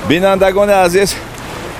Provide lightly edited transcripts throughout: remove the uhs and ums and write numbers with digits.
Бинандагони азиз,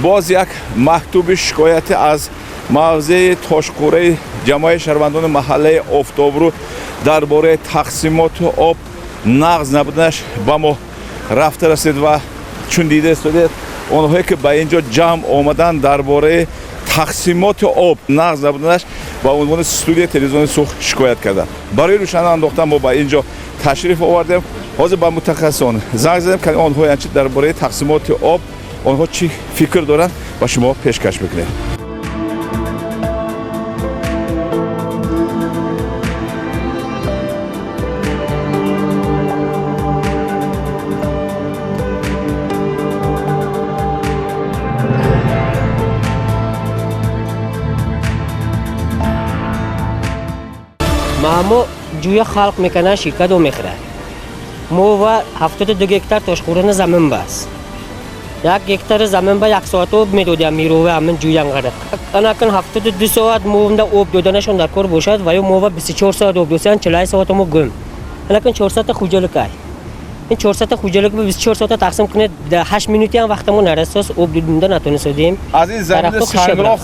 боз як мактуби шикоятӣ аз мавзеи Тошқӯраи ҷамоаи шаҳрвандони маҳаллаи Офтобрӯ дар бораи тақсимоти об нағз набуданаш ба мо рафта расид ва чун дида истодед, онҳое ки ба ин ҷо ҷамъ омаданд, дар бораи тақсимоти об нағз набуданаш ба унвони студияи телевизиони Суғд шикоят карданд. Барои рӯшан андохтан мо ба ин ҷо ташриф овардем. Ҳозир ба мутахассисон занг задем, ки онҳо янчи дар бораи тақсимоти об онҳо чӣ фикр доранд, ба шумо пешкаш мекунем. Мамо ҷӯя халқ мекунад, ширкат мехӯрад. Мо ва 72 гектар Тошқӯрани замин бас. Як гектари замин ба як соат об медодям, мирова ҳамин ҷӯян қарад. Анакун 72 соат моунда об доданашон дар кор бошад ва ё мо ва 24 соат об досиян, 48 соат мо гум. Анакун 400 хуҷаликай. Ин 400 хуҷалик ба 24 соата тақсим кунед, 8 минути ҳам вақтамо нарасос, об додунда натонисодем. Аз ин замини сангроҳ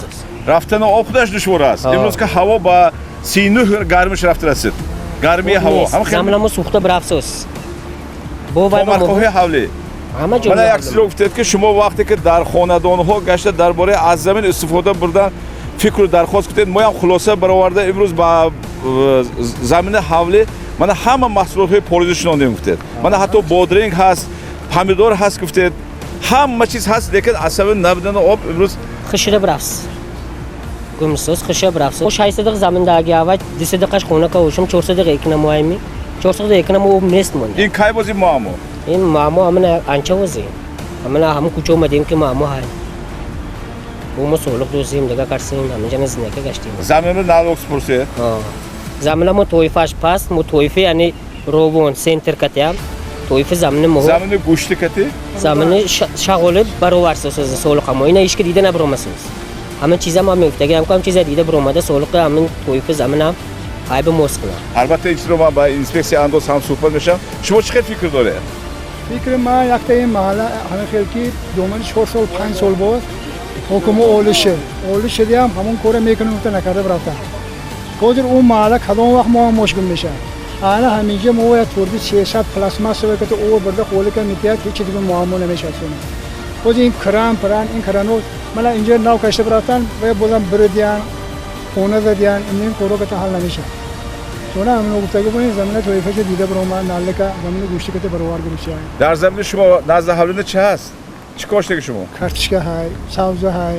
рафтани об худаш душвор аст. Имрӯз ки ҳаво ба 39 гармиш рафта расид, гармии ҳаво. Заминамо сӯхта бирафсос. Томарқоҳи ҳавлӣ мана як чизро гуфтед, ки шумо вақте ки дар хонадонҳо гашта дар бораи аз замин истифода бурдан фикру дархост кунед, моям хулоса бароварда имрӯз ба замини ҳавлӣ мана ҳама маҳсулотҳои полизӣ шинондем, гуфтед. Мана ҳатто бодринг ҳаст, помидор ҳаст, гуфтед, ҳама чиз ҳаст, лекин аз сабаби набудани об имрӯз хушида бирафс, гумсоз хуша бирафс. Шайсадиқ заминдаги ава дисадиқаш хона кавушум, чорсадиқ экинамоайми, чорсадиқ экинамо об нест монда. Ин кай бози муаммо? Ин муаммо амина анча вози, амина ҳамун кӯча омадем, ки муаммо ҳай. Бо мо солиқ дозим, дига карсим, ҳаминҷа зиндака гаштем. Заминро налог спурсе? Замина мо тоифаш паст, мо тоифи, яъне ровон центр катиам тоифи замини мо. Замини гӯшти кати? Замини шағоли баровар соза солиқамо, ина ҳички дида набиромасоз. Ҳамин чиза ма мегуфтаги, ҳам чиза дида биромада, солиқи ҳамин тоифи заминам айби мост кунам. Албатта, ин чизро ман ба инспексия андоз ҳам суҳбат мешавам. Шумо чӣ хел фикр доред? Фикри ман якта ин маҳалла ҳамин хел ки домани 4 сол, 5 сол боз ҳукму олӣ шуд. Олӣ шудиам ҳамон кора мекунем, гуфта накарда рафтам. Ҳозир он маҳалла кадом вақт мо мошкил мешавад. Ана ҳаминҷа мо як турби 600 пластмассовая ката об бурда холӣ ка метиҳад, ҳеҷ дига муаммо намешавад. Ҳозир ин кран пиран, ин крано мана инҷа нав кашта рафтан ва бозам биридиян, хона задиян, ин коро ката ҳал намешавад. Чуна ҳамино гуфтаги бо ин замина тоифаша дида биромад, наллика замини гӯшти ката баровар гирифта. Дар замини шумо назди ҳавлина чӣ ҳаст? Чӣ коштаги шумо? Картишка ҳай, сабза ҳай,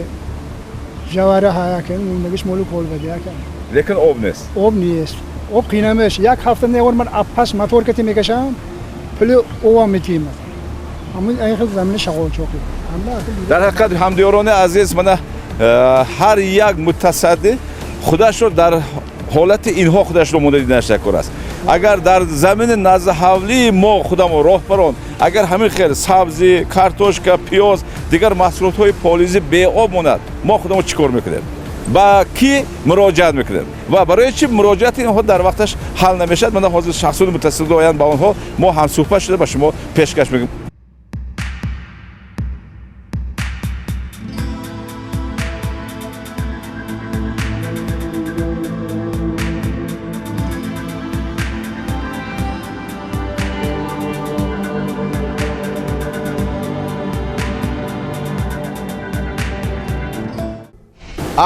жавара ҳай, акн мондагиш молу колбади акн. Лекин об нест. Об нест. Об қинамеш. Як ҳафта невор ман аппас мотор кати мекашам, пули овам метиҳем. Ҳамин айн хел замини шағолчоқи. Дар ҳақиқат, ҳамдиёрони азиз, мана ҳар як мутасаддӣ худашро дар ҳолати инҳо худашро монда диданаш даркор аст. Агар дар замини назди ҳавлии мо худамо роҳбарон агар ҳамин хел сабзӣ, картошка, пиёз, дигар маҳсулотҳои полизӣ беоб монад, мо худамо чӣ кор мекунем, ба кӣ муроҷиат мекунем ва барои чӣ муроҷиати инҳо дар вақташ ҳал намешавад? Мана ҳозир шахсони мутасаддӣ оянд, ба онҳо мо ҳамсӯҳбат шуда ба шумо пешкаш мекунем.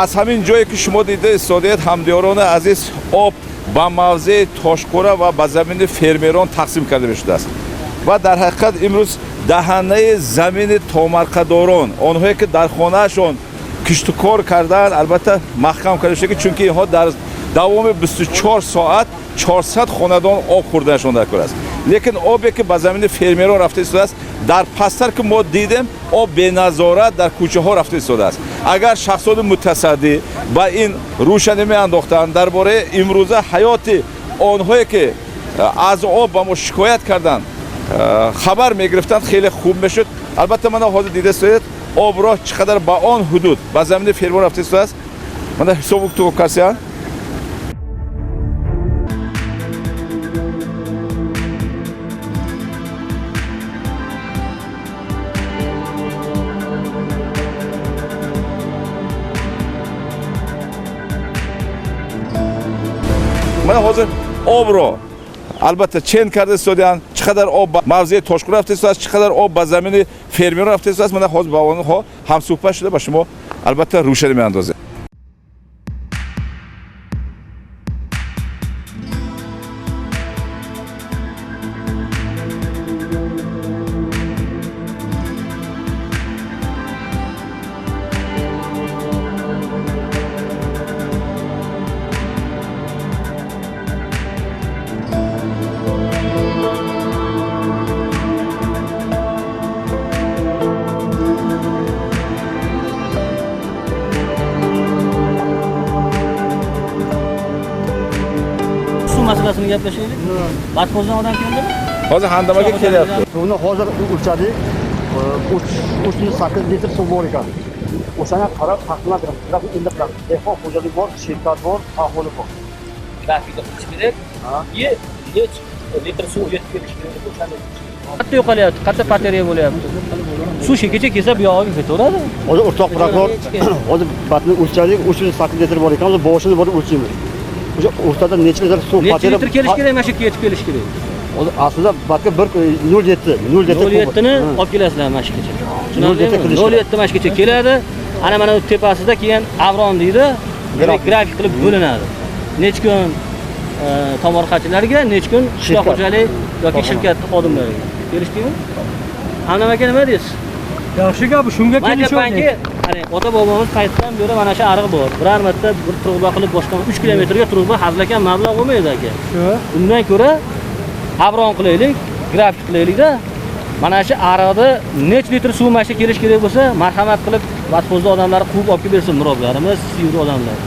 Аз ҳамин ҷое ки шумо дида истодаед, ҳамдиёрони азиз, об ба мавзеи Тошқӯра ва ба замини фермерон тақсим карда мешудааст ва дар ҳақиқат имрӯз даҳанаи замини томарқадорон, онҳое ки дар хонаашон киштукор кардаанд, албатта маҳкам карда шуда, чунки инҳо дар давоми 24 соат 400 хонадон об хӯрданашон даркор аст. Лекин обе ки ба замини фермерон рафта истодааст, дар пасттар ки мо дидем, об беназорат дар кӯчаҳо рафта истодааст. Агар шахсони мутасаддӣ ба ин рӯшанӣ меандохтанд, дар бораи имрӯза ҳаёти онҳое ки аз об ба мо шикоят карданд хабар мегирифтанд, хеле хуб мешуд. Албатта, мана ҳозир дида истоед, обро чӣ қадар ба он ҳудуд, ба замини фермерон рафта истодааст. Мана ҳисобу китоб касиянд. Mana hozir обро албатта чен карда истодаанд, чӣ қадар об ба мавзеи Тошқура рафта истодааст, чӣ қадар об ба замини фермерон рафта истодааст. Мана ҳозир ба онҳо ҳамсӯҳбат шуда ба шумо албатта рӯшанӣ меандозем. Suv masalasini gaplashaylik. Badxozdan odam keldimi? Hozir Handam aka kelyapti. Suvni hozir o'lchadik. 3,8 litr suv bor ekan. O'shani qarab taqsimlab beramiz. Grafik endi qilamiz. Dehqon xo'jalik bor, shirkat bor, aholi bor. Grafikda qilish kerak. Necha litr suv yetib kelishi kerak o'shani. Qayerda yo'qolyapti? Qayerda poteriya bo'lyapti? Suv kecha kelsa bu yog'iga ketaveradi. Hozir o'rtoq prokuror hozir batni o'lchadik, 3,8 litr bor ekan. Hozir boshini borib o'lchaymiz. O'sha o'rtada necha litr suv Necha litr kelish kerak, mana shu yerga yetib kelish kerak. Hozir aslida batga 1.07, 0.7 ni olib kelasizlar mana shu yergacha. 0.7 mana shu yergacha keladi. Ana mana bu tepasida keyin avron deydi. Grafik qilib bo'linadi. Necha kun tomorqachilarga, necha kun qishloq xo'jalik yoki shirkat xodimlariga. Kelishdingmi? Hamdam aka nima deysiz? Yaxshi gap, shunga kelishyapti. Qarang, ota-bobomiz paytdan beri mana shu ariq bor. Biror marta bir turg'ba qilib boshqa 3 kilometrga turg'ba hazilakam mablag' bo'lmaydi aka. Shu. Undan ko'ra avron qilaylik, grafik qilaylik-da. Mana shu ariqda necha litr suv mana shu kelish kerak bo'lsa, marhamat qilib Badxozda odamlar quvib olib kelib bersin, muroblarimiz, siyur odamlar.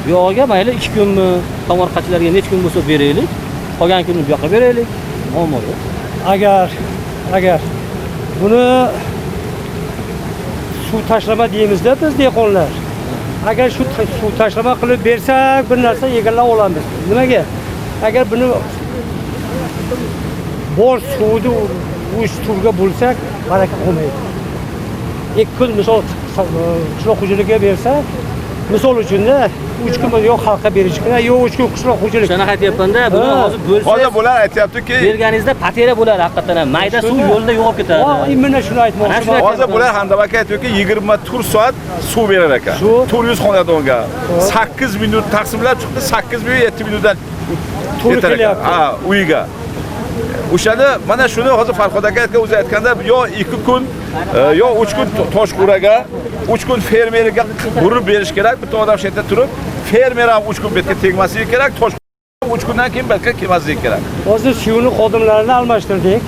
Bu yog'iga mayli 2 kunmi, tomorqachilarga necha kun bo'lsa beraylik, qolgan kunni bu yoqqa beraylik. Muammo yo'q. Agar buni suv tashlama deymizda biz dehqonlar. Agar shu suv tashlama qilib bersak, bir narsa egallab olamiz. Nimaga? Agar buni bor suvni uch turga bo'lsak, baraka qolmaydi. 2 kun misol qishloq xo'jaligiga bersak, misol uchunda 3 kun yo'q xalqqa berish kerak, yo'q 3 kun qishloq xo'jalik. Shunaqa aytyapman-da, buni hozir bo'lsa, hozir bular aytyaptiki, berganingizda poteriya bo'ladi haqiqatan ham. Mayda suv yo'lda yo'qolib ketadi. Va imенно shuni aytmoqchiman. Hozir bular Hamdam aka aytyaptiki, 24 soat suv berar ekan. 400 xonadonga 8 minut taqsimlab chiqdi, 8 minut 7 minutdan to'g'ri kelyapti. Ha, uyiga. O'shani mana shuni hozir Farhod aka aytgan, o'zi aytganda yo 2 kun, yo 3 kun Toshquraga, 3 kun fermerga burib berish kerak. Bitta odam shu yerda turib, fermer ham 3 kun bu yerga tegmasligi kerak, Toshqura 3 kundan keyin bu yerga kelmasligi kerak. Hozir suvni xodimlarini almashtirdik.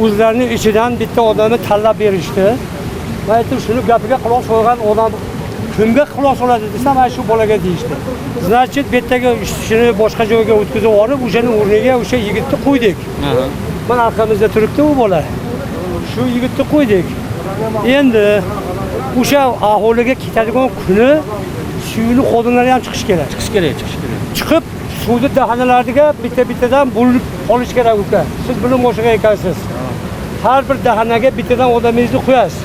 O'zlarining ichidan bitta odamni tanlab berishdi. Men aytdim, shuni gapiga quloq solgan odam kimga quloq soladi desam, ana shu bolaga deyishdi. Значит, bu yerdagi ishini boshqa joyga o'tkazib yuborib, o'shaning o'rniga o'sha yigitni qo'ydik. Mana arqamizda turibdi u bola. Shu yigitni qo'ydik. Endi o'sha aholiga ketadigan kuni suvni xodimlari ham chiqish kerak. Chiqish kerak, chiqish kerak. Chiqib suvni dahanalarga bitta-bittadan bo'lib olish kerak uka. Siz bilim boshqa ekansiz. Har bir dahanaga bittadan odamingizni qo'yasiz.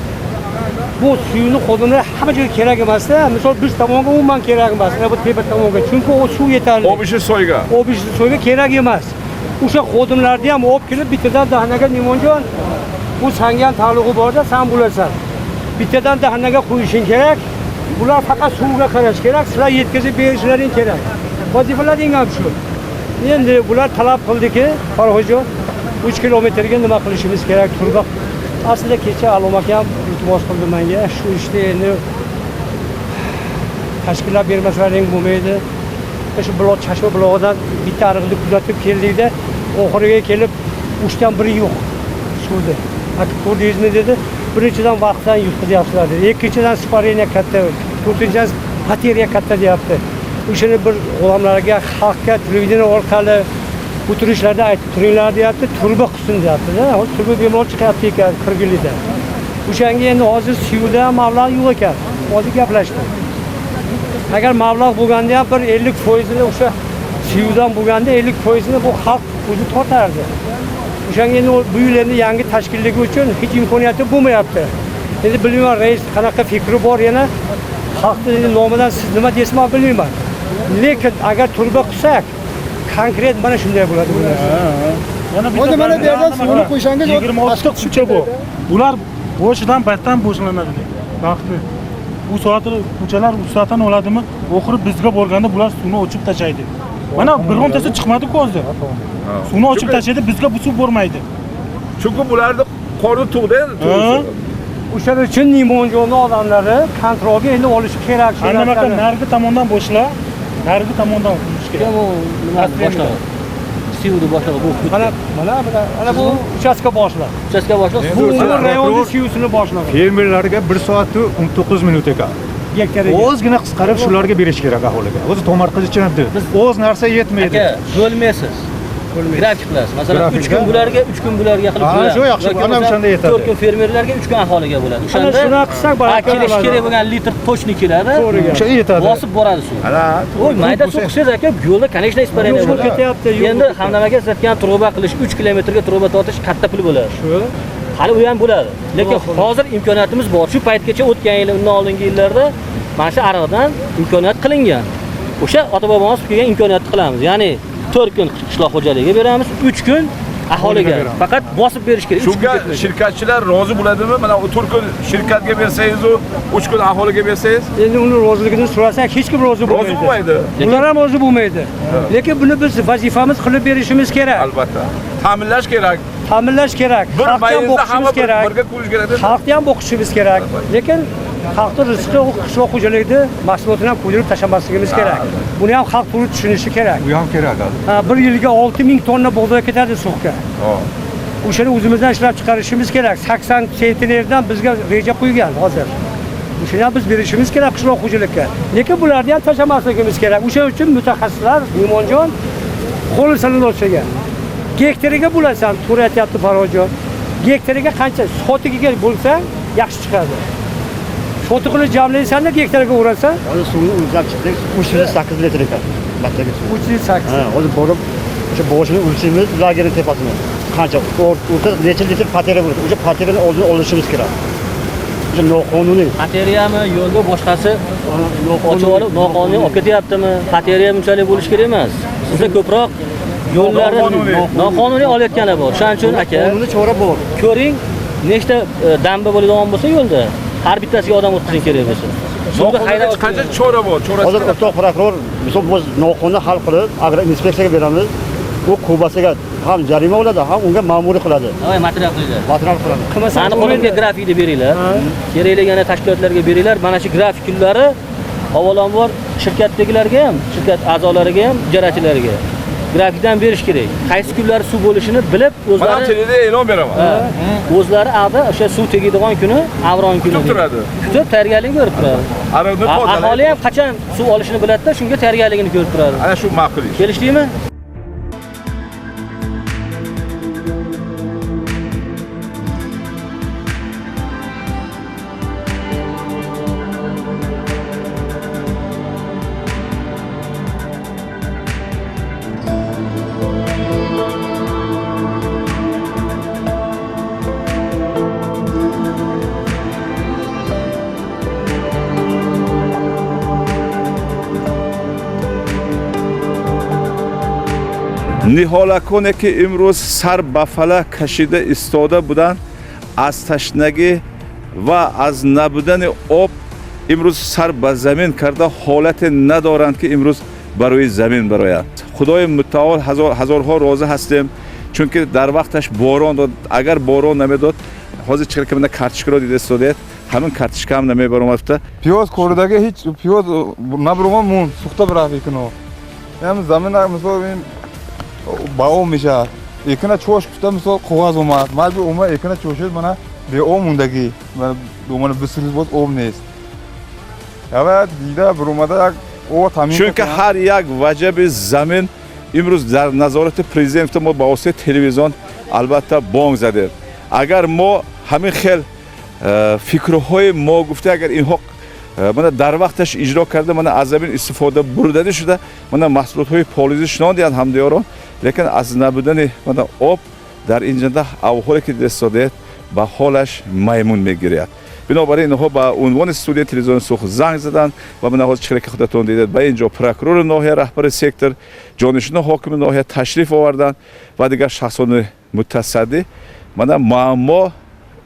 Bu suvni xodimlari hamma joyga kerak emas-da. Misol biz tomonga umuman kerak emas, bu tepa tomonga. Chunki u suv yetarli. Obishli soyga. Obishli soyga kerak emas. O'sha xodimlarni ham olib kelib bittadan dahanaga Nimonjon, bu sanga ham taalluqi borda, san bo'lasan. Bittadan dahanaga qo'yishing kerak. Bular faqat suvga qarash kerak, sizlar yetkazib berishlaring kerak. Vazifalaring ham shu. Endi bular talab qildiki, Farhodjon, 3 kilometrga nima qilishimiz kerak, turba. Aslida kecha Alom aka ham iltimos qildi menga, shu ishni endi tashkillab bermasalaring bo'lmaydi. Shu buloq, Chashma bulog'idan bitta ariqni kuzatib keldikda, oxiriga kelib 3 dan 1 yo'q suvda. Aka ko'rdingizmi dedi. Birinchidan vaqtdan yutqazyapsizlar dedi. Ikkinchidan spareniya katta, to'rtinchidan poteriya katta deyapti. O'shani bir odamlarga, xalqqa televideniye orqali o'tirishlarda aytib turinglar deyapti, turba qilsin deyapti-da. Hozir turba bemalol chiqyapti ekan Qirg'ilida. O'shanga endi hozir suvda ham mablag' yo'q ekan. Hozir gaplashdim. Agar mablag' bo'lganda ham bir 50%ini o'sha suvdan bo'lganda 50%ini bu xalq o'zi tortardi. O'shanga endi bu yil endi yangi tashkilligi uchun hech imkoniyati bo'lmayapti. Endi bilmayman rais qanaqa fikri bor yana xalqning nomidan siz nima deysiz men bilmayman. Lekin agar turba qilsak, Konkret mana shunday bo'ladi bu narsa. Hozir mana bu yerdan suvni qo'ysangiz 26 ta ko'cha bu. Bular boshidan batdan boshlanadi. Vaqti. Bu soatda ko'chalar soatdan oladimi? Oxiri bizga borganda bular suvni o'chib tashlaydi. Mana birontasi chiqmadi-ku hozir. Suvni ochib tashlaydi, bizga bu suv bormaydi. Chunki bularni qorni to'qda endi to'g'risi. O'shaning uchun Ne'monjonni odamlari kontrolga endi olishi kerak shu Anamaka narsani. Narigi tomondan boshla, narigi tomondan qilish kerak. Bu nimani boshlig'i? Sivni boshlig'i bu. Mana mana mana ana bu uchastka boshlig'i. Uchastka boshlig'i. Bu rayonni sivsini boshlig'i. Fermerlarga 1 soat 19 minut ekan. Gektariga. Ozgina qisqarib shularga berish kerak aholiga. O'zi tomorqa ichiradi. O'z narsa yetmaydi. Aka, bo'lmaysiz. Grafik qilasiz. Masalan, 3 kun bularga, 3 kun bularga qilib Ha, bo'ladi. shu yaxshi, Yoki ana bo'lmasa o'shanda yetadi. 4 kun fermerlarga, 3 kun aholiga bo'ladi. Ana O'shanda shunaqa qilsak baraka kelishi bo'ladi. kerak bo'lgan litr tochni keladi. O'sha yetadi. Bosib boradi suv. Ana, Oy, mayda suv qilsangiz aka, yo'lda, конечно, испарение Yo'l bo'ladi. ketyapti, yo'l Endi Hamdam aka siz aytgan truba qilish 3 kilometrga truba tortish katta pul bo'ladi. Shu. Hali u ham bo'ladi. Lekin hozir imkoniyatimiz bor. Shu paytgacha o'tgan yil, undan oldingi yillarda mana shu ariqdan imkoniyat qilingan. O'sha ota-bobomiz kelgan imkoniyatni qilamiz. Ya'ni 4 kun qishloq xo'jaligiga beramiz, 3 kun aholiga. Faqat bosib berish kerak. Shunga shirkatchilar rozi bo'ladimi? Mana 4 kun shirkatga bersangiz u 3 kun aholiga bersangiz, Endi uni roziligini so'rasak hech kim rozi bo'lmaydi. rozi bo'lmaydi. Ular ham rozi bo'lmaydi. Lekin buni biz vazifamiz qilib berishimiz kerak. Albatta. Ta'minlash kerak. Ta'minlash kerak. Bir Xalqni ham mayizda boqishimiz hamma kerak. birga ko'rish kerak. Xalqni ham boqishimiz kerak. Lekin xalqni rizqi u qishloq xo'jaligida mahsulotini ham kuydirib tashlamasligimiz kerak. Buni ham xalq to'g'ri tushunishi kerak. Bu ham kerak hozir. Ha, bir yilga 6000 tonna bug'doy ketadi suxga. O'shani o'zimizdan ishlab chiqarishimiz kerak. 80 sentnerdan bizga reja qo'ygan hozir. O'shani ham biz berishimiz kerak qishloq xo'jalikka. Lekin bularni ham tashlamasligimiz kerak. O'sha uchun mutaxassislar Ne'monjon qo'lisini o'lchagan. Gektariga bo'lasan, to'g'ri aytyapti Farhodjon. Gektariga qancha sotigiga bo'lsa yaxshi chiqadi. Sotiqini jamlaysan-da gektariga urasan. Hozir suvni o'lchab chiqdik, 308 litr ekan. Battaga suv. 308. Ha, hozir borib o'sha boshini o'lchaymiz, lagerning tepasini. Qancha o'rta necha litr patera bo'ladi. O'sha paterani oldini olishimiz kerak. O'sha noqonuniy. Materiyami, yo'lda boshqasi ochib olib noqonuniy olib ketyaptimi? Materiya bunchalik bo'lishi kerak emas. Sizda ko'proq yo'llarni noqonuniy olayotganlar bor. Shuning uchun aka, Qonuniy chora bor. Ko'ring, nechta damba bo'ladigan bo'lsa yo'lda, har bittasiga odam o'tkazing kerak bo'lsa. Suvga haydab Qancha chora bor? Chorasi Hozir o'rtoq prokuror misol biz noqonuniy hal qilib, agroinspeksiyaga beramiz. U kubasiga ham jarima oladi, ham unga ma'muriy qiladi. Voy, material qilinglar. Material qiladi. Mani qo'limga grafikni beringlar. Kerakli yana tashkilotlarga beringlar. Mana shu grafik kunlari avvalambor shirkatdagilarga ham, shirkat a'zolariga ham, ijarachilarga grafikdan berish kerak. Qaysi kunlari suv bo'lishini bilib, Mana o'zlari televizorda e'lon beraman. O'zlari avda o'sha suv tegadigan kuni, avron kuni Kutib turadi. Kutib tayyorgarligini ko'rib turadi. Ariqni tozalab. Aholi ham qachon suv olishini biladi-da, shunga tayyorgarligini ko'rib turadi. Ana shu ma'qul ish. Kelishdikmi? Niholakоне ки имрӯз сар ба фалак кашида истода буданд, аз ташнагӣ ва аз набудани об имрӯз сар ба замин карда ҳолате надоранд ки имрӯз ба рӯи замин бароянд. Худои мутаол ҳазорҳо розӣ ҳастем, чунки дар вақташ борон дод. Агар борон намедод, ҳозир чӣ ки мана картишкаро дида истодаед, ҳамин картишка ҳам намебаромад. Пиёз хӯрдаги ҳеҷ пиёз набаромад, мунд, сӯхта бирафт икуно. Ям замина мисол ин ба об мешавад. Икина чош гуфта мисол коғаз омад. Маҷбур омад икина чошид, мана беоб мондагӣ. Мана 20 рӯз боз об нест. Ява дида баромада як об таъмин. Чунки ҳар як ваҷаби замин имрӯз дар назорати президент мо ба воситаи телевизион албатта бонг задем. Агар мо ҳамин хел фикрҳои мо гуфта, агар инҳо мана дар вақташ иҷро карда, мана аз замин истифода бурданӣ шуда, мана маҳсулотҳои полизӣ шинондиҳанд ҳамдиёрон, лекин аз набудани мана об дар ин ҷанда авҳоле ки дида истодаед, ба ҳолаш маймун мегиряд. Бинобар ин инҳо ба унвони студияи телевизиони Суғд занг заданд ва мана ҳозир чиқаре ки худатон дидед, ба ин ҷо прокурори ноҳия, раҳбари сектор, ҷонишини ҳокими ноҳия ташриф оварданд ва дигар шахсони мутасаддӣ. Мана муаммо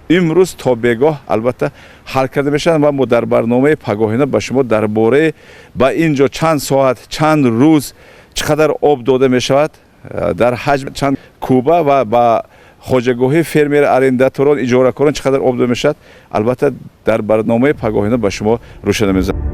имрӯз то бегоҳ албатта ҳал карда мешавад ва мо дар барномаи пагоҳина ба шумо дар бораи ба ин ҷо чанд соат, чанд рӯз, чӣ қадар об дода мешавад, дар ҳаҷм чанд куба ва ба хоҷагоҳи фермер, арендаторон, иҷоракорон чӣ қадар об дода мешавад, албатта дар барномаи пагоҳина ба шумо рӯшана мезанем.